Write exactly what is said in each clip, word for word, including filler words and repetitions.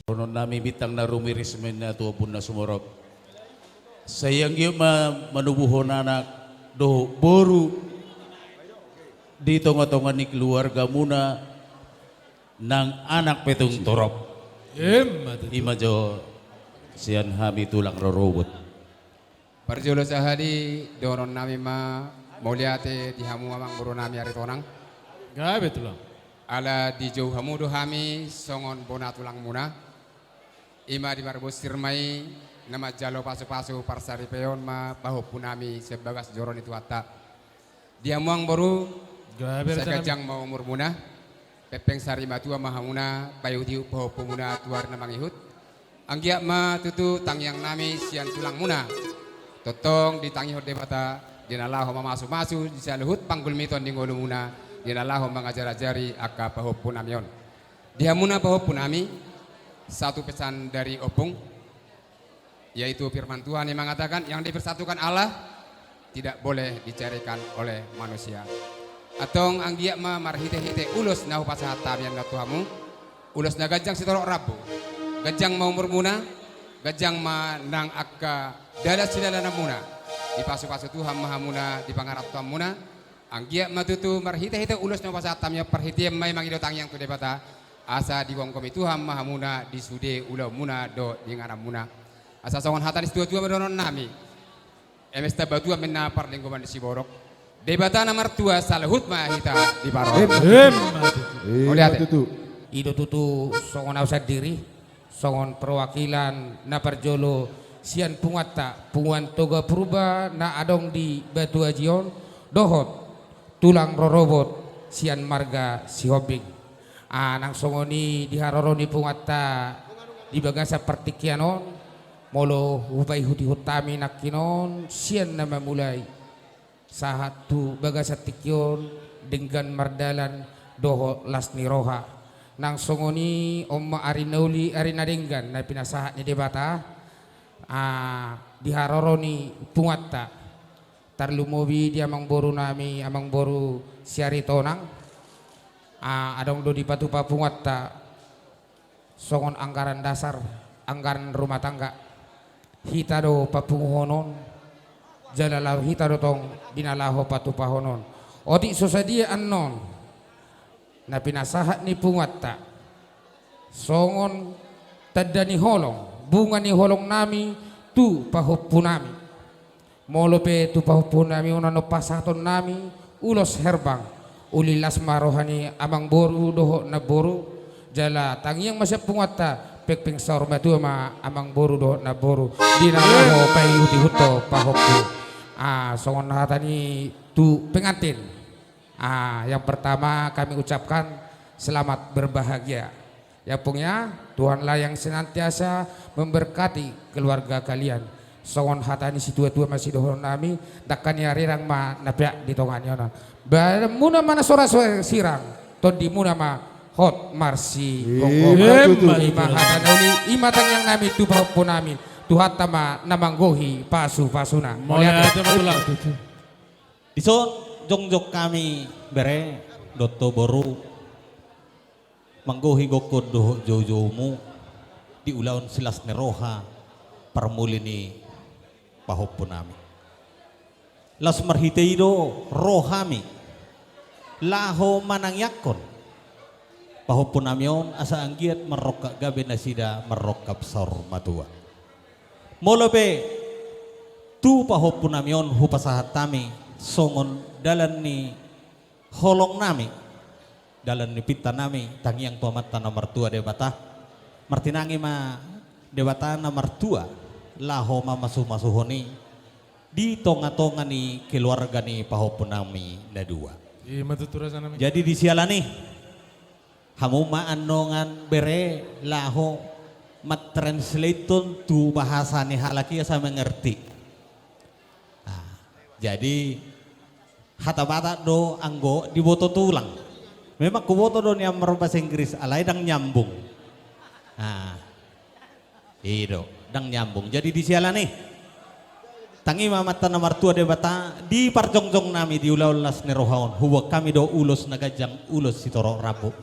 Dohonon nami bintang na rumiris ma inna tu ombun na sumorop. Sai anggiat ma manubuhon anak dohot boru di tongatonga ni keluargamuna nang anak pe tung torop. Emma tutu. I ma jo sian hami tulang rorobot. Parjolo sahali dohonon nami ma mauliate di hamu amangboru nami Aritonang. Gabe tulang. Ala dijou hamu do hami songon bona tulangmuna. I ma di marbonsir ma i na manjalo pasupasu parsaripeon ma pahompu nami sian bagas joro ni Tuhanta. Di hamu amangboru, gabe, sai ganjang ma umurmuna, pengpeng sari matua ma hamuna, paihutihut pahompumuna tu ari na mangihut. Anggiat ma tutu tangiang nami sian tulangmuna. Tongtong ditangihon Debata, di na laho mamasumasu di saluhut panggulmiton ni ngolumuna, di na laho mangajarajari angka pahompu nami on. Di hamuna pahompu nami, satu pesan dari ompung, yaitu firman Tuhan yang mengatakan, yang dipersatukan Allah tidak boleh diceraikan oleh manusia. Antong anggiat ma marhitehite ulos na hupasahat hami annon tu hamu, ulos na ganjang sitorop rambu. Ganjang ma umurmuna, ganjang ma nang angka dalan sidalananmuna. Dipasupasu Tuhan ma hamuna di pangarantoanmuna. Anggiat ma tutu marhitehite ulos na hupasahat hami on, parhitean ma i mangido tangiang tu Debata, asa digomgomi Tuhan ma hamuna di sude ulaonmuna dohot di ingananmuna. Asa songon hata ni situatua ma dohonon nami: Eme tamba tua ma inna parlinggoman ni siborok, Debata na martua saluhut ma hita diparorot. Emma tutu. Emma tutu. Mauliate. Emma tutu. I do tutu songon au sandiri, songon perwakilan na parjolo sian punguanta, Punguan Toga Purba na adong di Batu Aji on, dohot tulang rorobot sian marga Sihombing. Ah, nang songon i di haroro ni punguanta di bagasan partingkian on, molo hupaihutihut hami nangkin on sian na mamulai sahat tu bagasan tingki on, denggan mardalan dohot las ni roha. Nang songon i on ma ari na uli, ari na denggan na pinasahat ni Debata, ah, di haroro ni punguanta. Tarlumobi di amangboru nami, amangboru si Aritonang, ah, adong do dipatupa punguanta songon anggaran dasar, anggaran rumah tangga. Hita do papunguhon on, jala laho hita do tong di na laho patupahon on. Otik so sadia annon na pinasahat ni punguanta songon tanda ni holong, bunga ni holong nami tu pahompu nami. Molo pe tu pahompu nami on annon pasahaton nami ulos herbang, uli las ma roha ni amangboru dohot namboru, jala tangiang ma sian punguanta, pengpeng saur matua ma amangboru dohot namboru di na laho paihutihut do pahompu. Ah, songon hata ni tu pengantin. Ah, yang pertama kami ucapkan selamat berbahagia. Ya, Pung, ya, Tuhanlah yang senantiasa memberkati keluarga kalian. Songon hata ni situatua ma sidohonon nami, dangka ni arirang ma na peak di tonga ni onan. Badanmuna ma na so ra sirang, tondimuna ma hot marsigomgoman. Emma tutu. I ma hata na uli, i ma tangiang nami tu pahompu nami, Tuhanta ma na manggohi pasupasuna. Mauliate. Mauliate ma tulang. Dison jongjong hami bere dohot boru manggohi gokhon dohot joujoumu di ulaon silas ni roha parmuli ni pahompu nami. Laos marhite i do ro hami laho manangiangkon pahompu nami on asa anggiat marrongkap gabe nasida marrongkap saur matua. Molo pe tu pahompu nami on hupasahat hami songon dalan ni holong nami, dalan ni pinta nami, tangiang tu Amanta na martua Debata. Martinangi ma Debata na martua laho mamasumasuhon i di tongatonga ni keluarga ni pahompu nami na dua. I ma tutu rasa nami. Jadi di siala ni i, hamu ma annon bere laho matranslateon tu bahasa ni halak i asa mengerti. Ah, jadi hata Batak do anggo diboto tulang. Memang huboto do nian marbahasa Inggris, alai ndang nyambung. Ah, i do, ndang nyambung. Jadi di siala ni i, Tangi ma Amanta na martua Debata, di parjongjong nami di ulaon las ni roha on, huboan hami do ulos na ganjang, ulos sitorop rambu.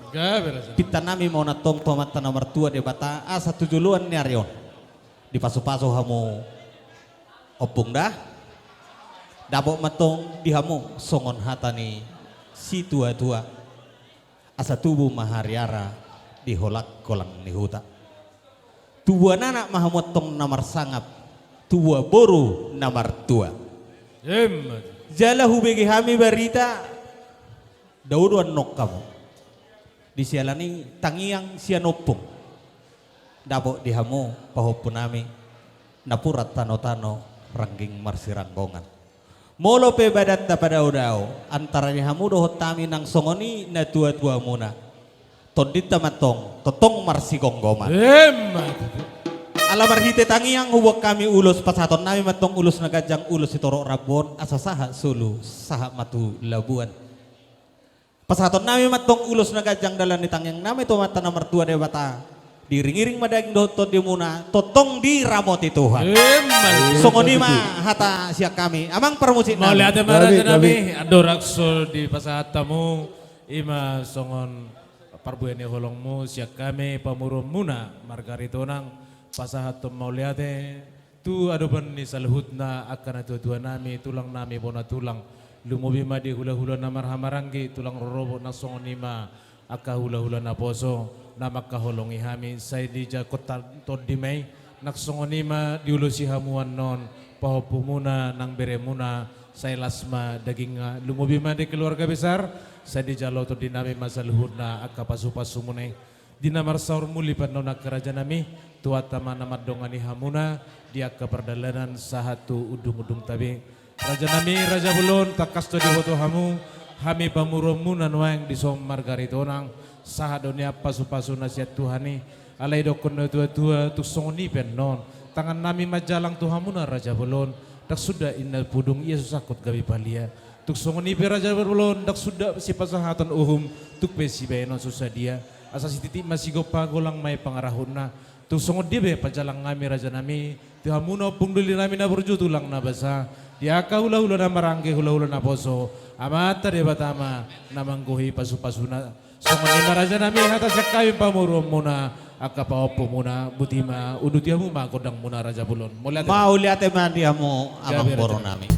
Pinta nami ma on antong tu Amanta na martua Debata, asa tu joloan ni ari on dipasupasu hamu ompung da. Dapot ma antong di hamu songon hata ni situatua: Asa tubu ma hariara di holangkolang ni huta. Tubuan anak ma hamu antong na marsangap, tubuan boru na martua. Jala hubege hami barita, dao do annon hamu. Di siala ni tangiang sian ompung, dapot di hamu pahompu nami, napuran tanotano, rangging marsiranggongan. Molo pe badanta padaodao antara ni hamu dohot hami nang songon i natuatuamuna, tondinta ma antong tongtong marsigomgoman. Ala marhite tangiang huboan hami ulos, pasahaton nami ma antong ulos na ganjang, ulos sitorop rambu on, asa sahat solu, sahat ma tu labuan. Pasahaton nami ma antong ulos na ganjang, dalan ni tangiang nami tu Amanta na martua Debata, diiringiring ma daging dohot tondimuna, tongtong diramoti Tuhan. Songon i ma hata sian hami, amang parmusik nami. Mauliate ma raja nami. Andorang so dipasahat hamu, i ma songon parbue ni holongmu, sian hami pamoruonmuna marga Aritonang, pasahathon mauliate tu adopan ni saluhutna angka natuatua nami, tulang nami, bona tulang. Lumobi ma di hulahula na marhahamaranggi, tulang rorobot, nang songon i ma angka hulahula naposo na mangkaholongi hami, sai dijangkon tondi ma i. Nang songon i ma diulosi hamu annon pahompumuna nang beremuna, sai las ma dagingna. Lumobi ma di keluarga besar, sai dijalo tondi nami ma saluhutna angka pasupasumuna i. Di na marsaor muli pe annon angka raja nami, Tuhanta ma na mandongani hamuna di angka pardalanan sahat tu undungundung tabe. Raja nami, raja bolon, tangkas do diboto hamu, hami pamoruonmuna nuaeng dison marga Aritonang, sahat do nian pasupasu na sian Tuhan i. Alai didokkon natuatua, tung songon i pe annon, tangan nami manjalang tu hamuna raja bolon, ndang suda inna pudung ia so sangkot gabe palia. Tung songon i pe raja bolon, ndang suda sipasahaton uhum, tung pe sibahenon so sadia. Asa sititi masigompa, golang ma i pangarahutna. Tung songon dia pe panjalang nami raja nami, tu hamuna ompung doli nami na burju, tulang na basa, di angka hulahula na maranggi, hulahula naposo, Amanta Debata ma na manggohi pasupasuna. Songon i ma raja nami hata sian hami pamoruonmuna, angka pahompumuna, boti ma, uduti hamu ma gondangmuna raja bolon. Mauliate. Mauliate ma di hamu amang boru nami.